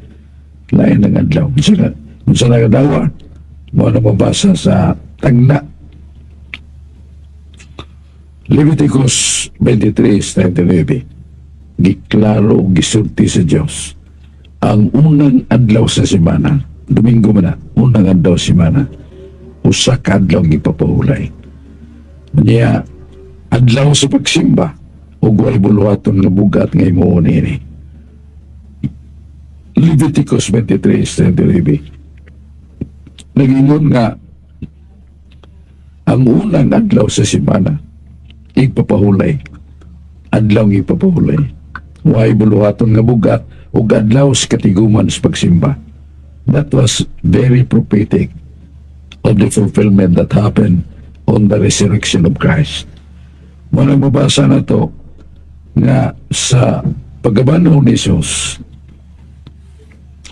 Lain ang adlaw. Unsa na adlaw, mao na mabasa sa tagna. Leviticus 23:39. Giklaro, gisulti sa Dios. Ang unang adlaw sa semana, Domingo man na, unang adlaw sa semana, usa ka adlaw ang ipapahulay. Niya, adlaw sa pagsimba, ug way buluhaton nga bugat nga himuon ini. Leviticus 23:39. Nagingon nga ang unang adlaw sa semana ipapahulay. Adlaw nga ipapahulay. Way buluhaton nga bugat ug adlaw sa katiguman sa pagsimba. That was very prophetic of the fulfillment that happened on the resurrection of Christ. Mao nang mabasa na to nga sa pagkabanhaw ni Jesus,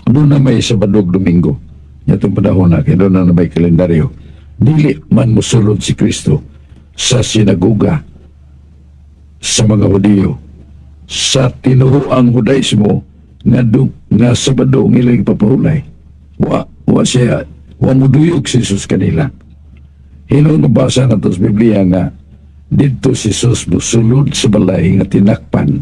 doon na may Sabado ug Domingo. Itong panahon na, kaya doon na may kalendaryo. Dili man musulod si Kristo sa sinagoga sa mga Hudiyo. Sa tinuhuang Hudaismo, nga Sabado ang ilang ipapahulay. Wa siya, wa muduyog si Jesus kanila. Hinuon mabasa na to sa Biblia nga didto si Jesus musulod sa balay nga tinakpan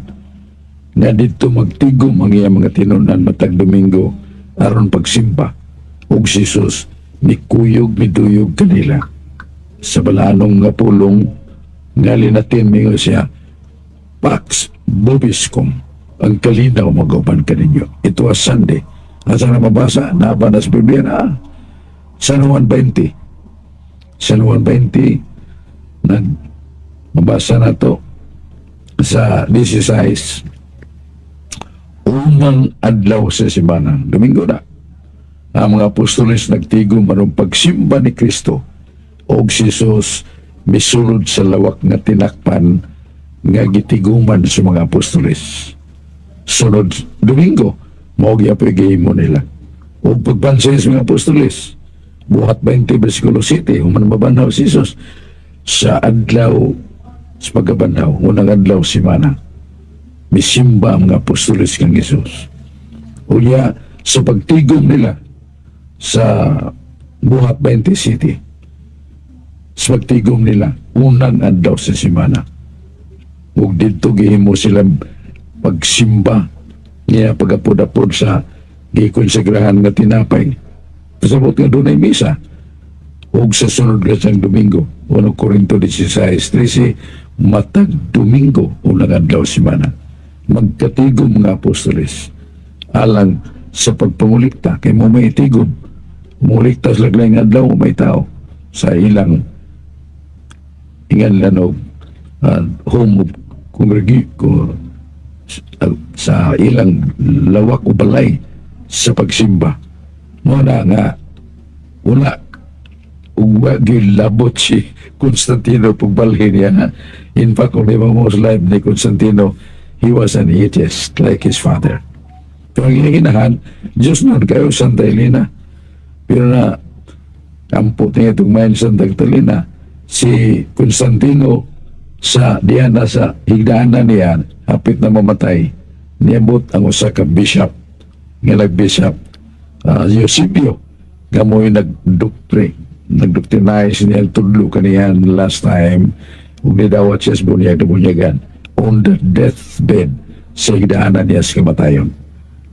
nga didto magtigom ang iyang mga tinunan matag Domingo aron pagsimba, ug si Jesus mikuyog, miduyog kanila sa balanong nga pulong nga linatin. Mingon siya, "Pax vobiscum," ang kalinaw mag-uban kaninyo. It was Sunday. Asa na mabasa? Naba na sa Biblia na San Juan 20. San Juan 20, nag mabasa na to sa 16, unang adlaw sa semana, Domingo na. Ang mga apostoles nagtigom aron pagsimba ni Kristo og si Jesus misulod sa lawak nga tinakpan nga gitiguman sa mga apostoles. Sunod Domingo, mao gyapon gihimo nila. Ug pagbansay sa mga apostoles, Buhat 20 versikulo 7, human mabanhaw si Jesus sa adlaw sa pagkabanhaw, unang adlaw semana, misimba ang mga apostoles kang Jesus. Unya, sa pagtigom nila sa Buhat 27, sa pagtigom nila, unang adlaw sa semana, ug didto gihimo sila pagsimba niya pagapod-apod sa gikonsagrahan nga tinapay. Pasabot nga dunay misa. Ug sa sunod nga siyang Domingo, 1 Corinto 16:13, matag Domingo, unang adlaw semana, magkatigom mga apostoles alang sa pagpangulikta, kay mo may tigom, mulikta sa laglayng adlaw, may tao sa ilang ingan lang home of congregation, sa ilang lawak o balay sa pagsimba. Mao na nga wala ug wa gilabot si Constantino pagbalhin niya. In fact, kung di mo life ni Constantino, he was an atheist like his father. Pero ang ginaginahan, Diyos na kayo Santa Elena. Pero na, ampo niya itong mayan Santa Catalina, si Constantino sa diana sa higdaanan niya, hapit na mamatay, niabot ang usa ka bishop nga nag-bishop Eusebio nga mo'y nagdoctrinize niya ang tudlo kaniyan last time ug nidawat siya sa bunyag na bunyagan on the deathbed sa higdaanan niya sa kamatayon.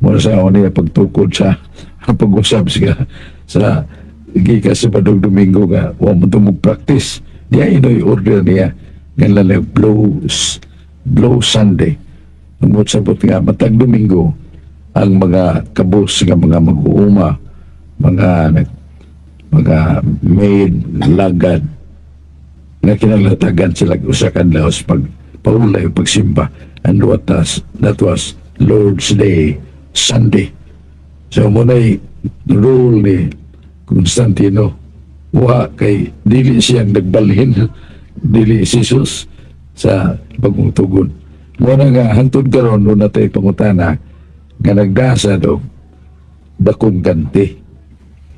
Muna sa ako niya pagtukod sa pag-usap siya sa gikas sa Padong Domingo nga wa mo to practice niya, inoy order niya nga lalay blow blow Sunday. Ang sabot nga matag Domingo ang mga kabus nga mga mag-uuma, mga nag mga maid, lagad nga kinalatagan sila usa ka adlaw sa pag paulay o pagsimba, and what was that was Lord's Day, Sunday. So mao na'y rule ni Constantino. Wa kay dili siyang nagbalhin, dili si Jesus sa bagong tugon. Muna nga hangtod karon duna tay pangutana nga nagdasa do dakong ganti.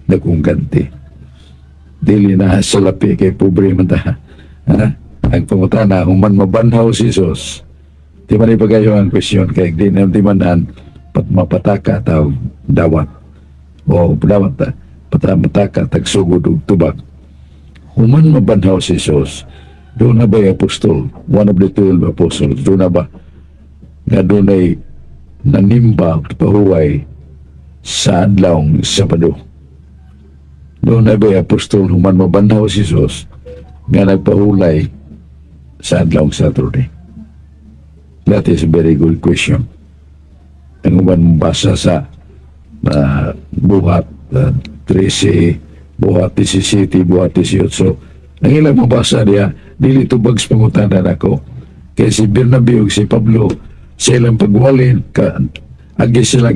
Dakong ganti. Dili na sa lapi kay pobre man ta. Ha? Ang pangutana, human mabanhaw si Jesus. Di man ipagayo ang question kay di na di man an pat mapataka tawag dawat. O dawat ta patamataka tagsugod og tubag. Human mabanhaw si Jesus, duna ba apostol, one of the 12 apostles, duna ba nga dunay nanimba pahuway sa adlawng Sabado? Duna ba apostol human mabanhaw si Jesus nga nagpahulay sa adlawng Saturday? That is a very good question. Ang uban basa sa Buhat 13, Buhat 17, Buhat 18. Ang ilang mabasa niya, dili tubag sa pangutana nako. Kaya si Bernabe ug si Pablo, sa ilang pagwalin, ka, agi sila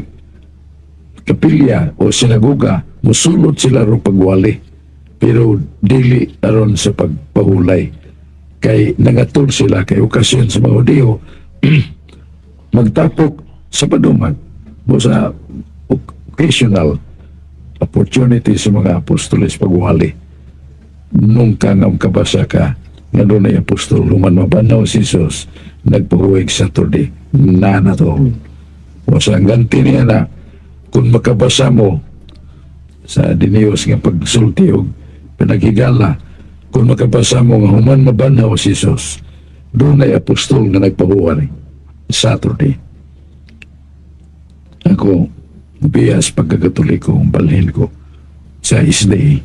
kapilya o sinagoga, musulot sila ro pagwali. Pero dili aron sa pagpahulay. Kay nangatol sila kay okasyon sa mga Hudiyo, magtapok sa paduman o sa occasional opportunity sa mga apostoles pagwali. Nung ka nga kabasa ka nga dunay apostol human mabanhaw si Jesus nagpahuwig sa Saturday na na to. O sa ang ganti niya na kung makabasa mo sa diniyos nga pagsulti og pinaghigala, kung makabasa mo nga human mabanhaw si Jesus dunay apostol nga nagpahuway Saturday, ako biyas pagkakatoliko, balhin ko sa isday.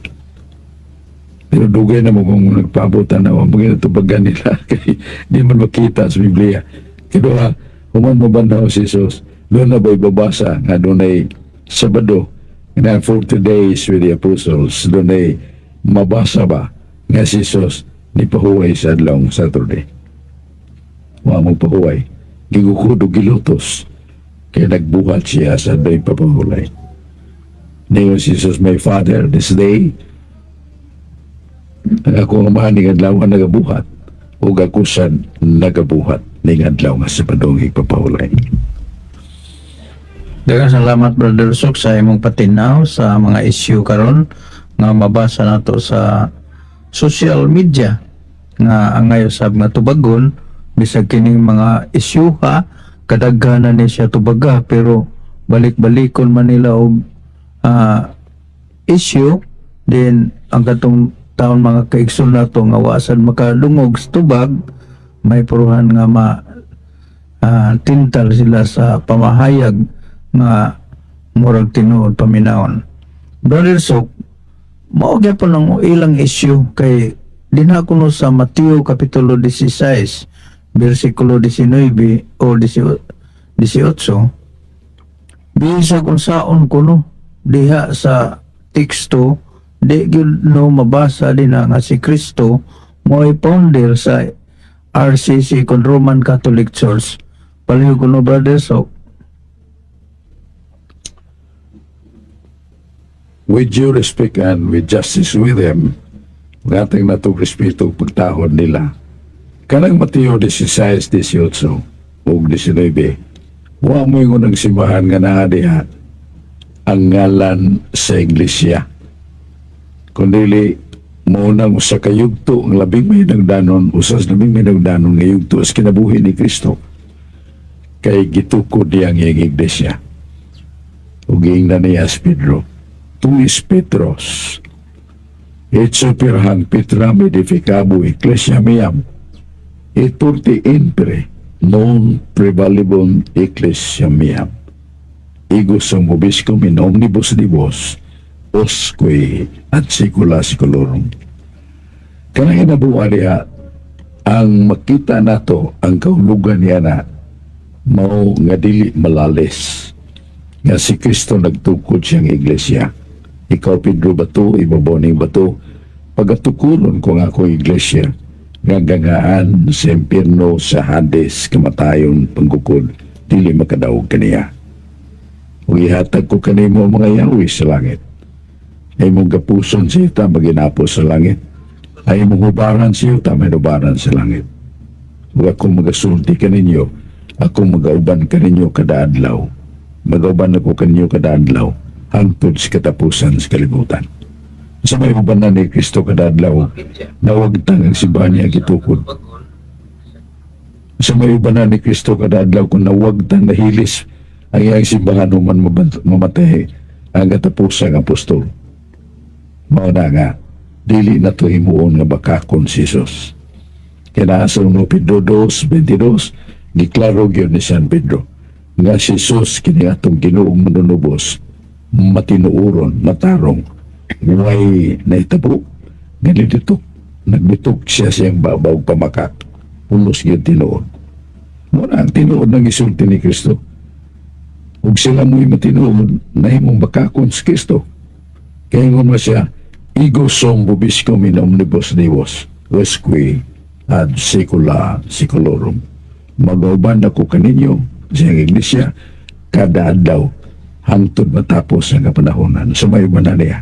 Pero dugay na mo kung nagpaabutan na o mga tubagan nila kay di man makita sa Biblia. Kaya human mabanhaw si Jesus, duna ba'y babasa nga dunay Sabado, nga 40 days with the apostles, dunay mabasa ba nga si Jesus ni pahuway sa adlawng Saturday? Wa mo pahuway. Gigukod og gilutos. Kaya nagbuhat siya sa day papahulay. Ningon si Jesus, "My Father, this day, ang ako nga ning adlaw nga nagabuhat, ug ako sad nagabuhat ning adlaw nga Sabado igpapahulay." Daghang salamat, Brother Sok, sa imong patinaw sa mga issue karon nga mabasa nato sa social media nga angay usab nga tubagon. Bisag kining mga issue ha, kadaghanan ni siya tubaga, pero balik-balikon man nila og issue din. Ang katong taon mga kaigsoon nato nga wa sad makadungog sa tubag, may puruhan nga ma tintal sila sa pamahayag nga murag tinuod paminawon. Brother Sok, mao gyapon ang ilang issue kay dinha kuno sa Mateo kapitulo 16 bersikulo 19 o 18, bisag unsaon kuno diha sa teksto, di gyud no mabasa dinha nga si Kristo mo'y founder sa RCC kon Roman Catholic Church. Palihog kuno, Brother Sok. With due respect and with justice with them, ang ating natong respeto ug pagtahod nila. Kanang Mateo 16, 18 ug 19, wa mo ingon ang simbahan nga naa diha ang ngalan sa iglesia. Kundili mao nang usa ka yugto ang labing may nagdanon, usas labing may nagdanon nga yugto sa kinabuhi ni Kristo kay gitukod niya ang iyang iglesia. Ug giingnan niya si Pedro, "Tu es Petros, et super hanc petram aedificabo ecclesiam meam, et portae inferni non praevalebunt ecclesiam meam. Ego sum vobiscum in omnibus diibus usque ad saecula saeculorum." Kanang hinabuan niya, ang makita nato ang kahulugan niya na mao nga dili malalis nga si Kristo nagtukod siyang iglesia. "Ikaw Pedro, bato, ibabaw ning bato pagatukuron ko nga akong iglesia nga gangaan sa impierno, sa Hades, kamatayon, panggukod, dili makadaog kaniya. Ug ihatag ko kanimo ang mga yawi sa langit. Ay mong gapuson sa yuta, maginapos sa langit. Ay mong hubaran sa yuta, may hubaran sa langit. Ug ako magasulti kaninyo." Ako magauban kaninyo kada adlaw. Magauban ako kaninyo kada adlaw hangtod sa katapusan sa kalibutan. Sa may ubanan ni Kristo kada adlaw, nawagtang ang simbahan niya gitukod. Sa may ubanan ni Kristo kada adlaw, kung nawagtang, nahilis ang iyang simbahan human mamatay ang katapusang apostol. Mao na nga, dili na to himuon nga bakakon si Jesus. Kaya naa sa 1 Pedro 2:22, giklaro gyud ni San Pedro nga si Jesus, kini atong Ginoong Manunubos, matinuoron, matarong, way nahitabo nga nilitok, nagbitok siya siyang babaw pamakak. Pulos gyud tinuod. Mao na ang tinuod ng isulti ni Kristo. Ug sila mo'y matinuod, nahimong bakakon si Kristo. Kaya ingon mo siya, "Ego sum vobiscum in omnibus diebus, usque ad saecula saeculorum." Magauban ako kaninyo sa iyang iglesia kada adlaw hangtod matapos ang kapanahonan. Sa may na niya.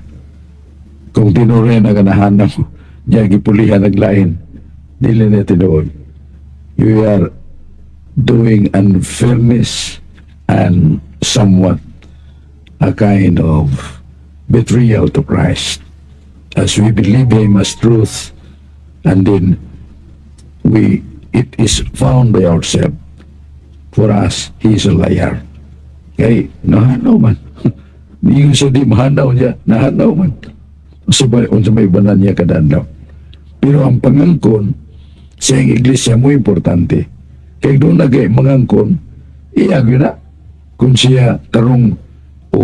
Kung tinuoran ang ganahan mo, niya gipulihan naglain, dili na tinuod. You are doing unfairness and somewhat a kind of betrayal to Christ. As we believe Him as truth, and then we it is found by ourselves. For us, He is a liar. Kay, nahanaw man. Niingon siya di mahanaw niya, nahanaw man. Sabay, unsa may banan niya kada adlaw. Pero ang pangangkon sa iyang iglesia mo importante. Kay doon na kay mangangkon, iya gyud na. Kung siya tarong o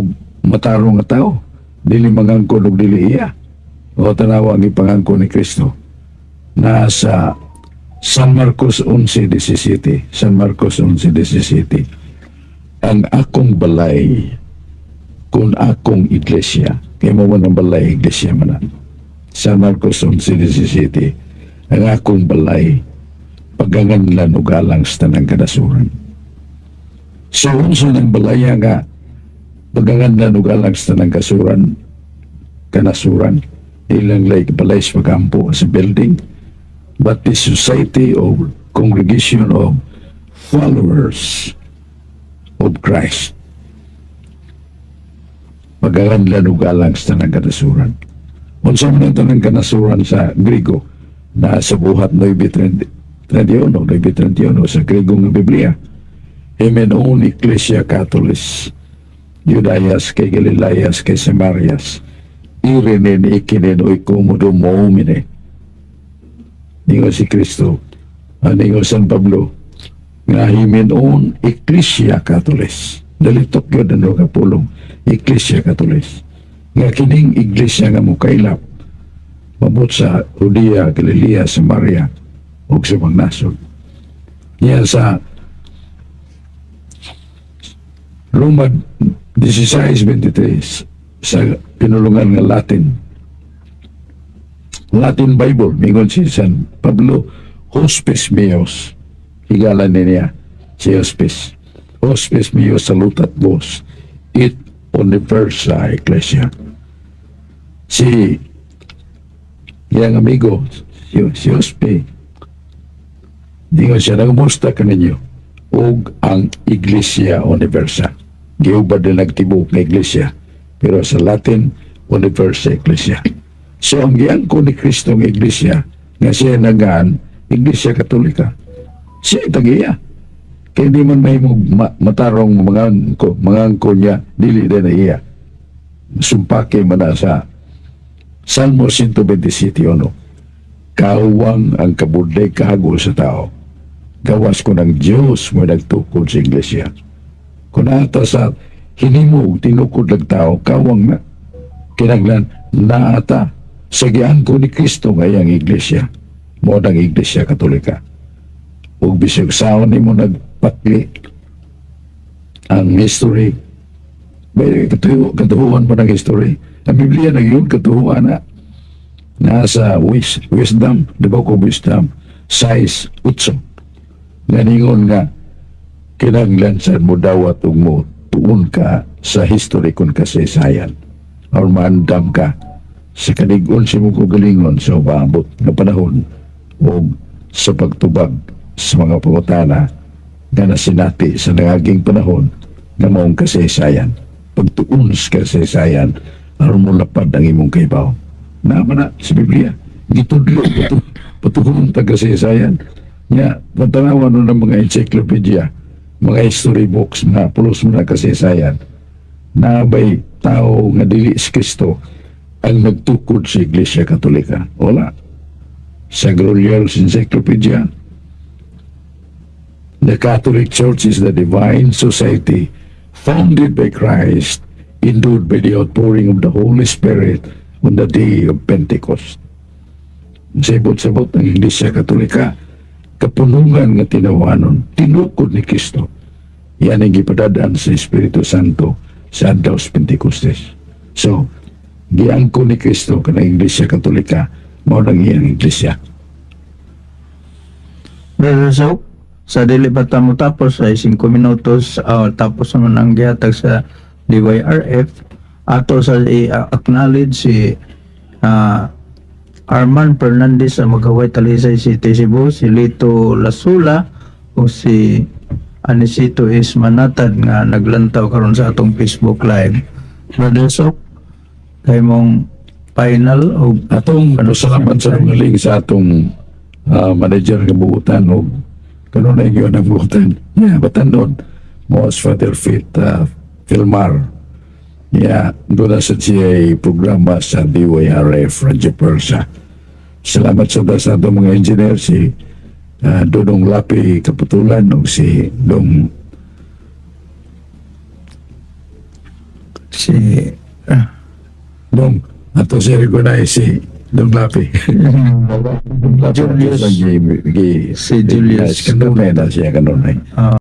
matarong nga tao, dili mangangkon og dili iya. O tanawa ang ipangangkon ni Kristo. Nasa San Marcos 11:17. San Marcos 11:17. Ang akong balay kung akong iglesia. Kay mo man ang balay, iglesia man na. San Marcos 11:17. Ang akong balay paganganlan og alang sa tanang kanasuran. So, unsa ng balaya nga paganganlan og alang sa tanang kanasuran, di lang like balay sa pagampo sa building, but the society or congregation of followers of Christ. Paganganlan og alang sa tanang kanasuran. Unsa man ang tanang kanasuran sa Grigo na sa Buhat 9:31, 9:31 sa Grigo nga Biblia. Himen on Ecclesia Catholis, Judaias kai Galilaias kai Samarias, Irenen ikinen oikodomomene. Ningon si Kristo, ningon San Pablo, nga himen on Ecclesia Catholis. Dalitok yun ano ka pulong, Ecclesia Catholis. Nga kining iglesia nga mukaylap, mabot sa Judea, Galilea, Samaria, ug sa mga nasod. Yan sa Roma 16:23 sa pinulungan nga Latin. Latin Bible, mingon si San Pablo, "Hospes meos." Higala niya si Hospes. "Hospes meos salutat vos, et universa ecclesia." Si iyang amigo, si Hospe, ningon siya, "Nagmusta ka ninyo ug ang Iglesia Universa." Giubad din nagtibok nga Iglesia, pero sa Latin, Universa Ecclesia. So ang giangko ni Kristo ng Iglesia, nga siya nagaan, Iglesia Katolika. Siya tagiya. Kaya di man may matarong mangangko niya, dili din na iya. Sumpake man na sa Salmo 127:1. Kawang ang kabudlay kahago sa tao. Gawas ko ng Diyos mo nagtukod sa iglesia. Kung naata sa hinimo ug tinukod ng tao, kawang na. Kinanglan naata sa giangko ni Kristo nga iyang iglesia. Mo ng Iglesia Katolika. Ug bisag saon nimo nagpakli ang history, may katuhuan mo ng history. Ang Biblia nagyun katuhuan na nasa Wisdom, the Book of Wisdom, 6:8. Nga ningon nga kinahanglan sad mo dawat ug mo tuon ka sa history kung kasaysayan or maandam ka sa kalig-on sa imong kaugalingon sa umaabot nga panahon o sa pagtubag sa mga pangutana. nga nasinati sa nangaging panahon nga maong kasaysayan. Pagtuon sa kasaysayan aron mo lapad ang imong kahibaw. Naman na sa Biblia. Gitudlo patuhon ta kasaysayan. Nya, patanawan no ng mga encyclopedia, mga history books na pulos mo na kasaysayan. Nabay tao nga dili si Kristo ang nagtukod sa Iglesia Katolika? Wala. Sa Grolier Encyclopedia, the Catholic Church is the divine society founded by Christ, endowed by the outpouring of the Holy Spirit on the day of Pentecost. Sabot-sabot ang Iglesia Katolika, kapunungan nga tinawanon, tinukod ni Kristo. Yan ang gipadadaan sa Espiritu Santo sa adlaw sa Pentecostes. So, giangko ni Kristo kanang Iglesia Katolika, mao nang iyang iglesia. Brother Sok, sa dili pa ta mo tapos ay 5 minutos, tapos naman ang gihatag sa DYRF, ato sa i-acknowledge si Arman Fernandez sa Magaway, Talisay City, Cebu, si Lito Lasula o si Anisito is Manatad nga naglantaw karon sa atong Facebook Live. Brother Sok, kay mong final o Atong pasalamat sa ngaling sa atong manager nga buutan o kanunay gyud ang buutan. Yeah, batanon mo as Father Fit Filmar. Yeah, doon na sa siya programa sa DYRF Radyo Persa. Salamat sa atong mga engineer, si Dodong Lapi Kaputulan o si Dong si Dong ato si recognize si Dong Lapi. Dong Lapi. Julius. Gi, Si Julius. Kanunay na siya, kanunay.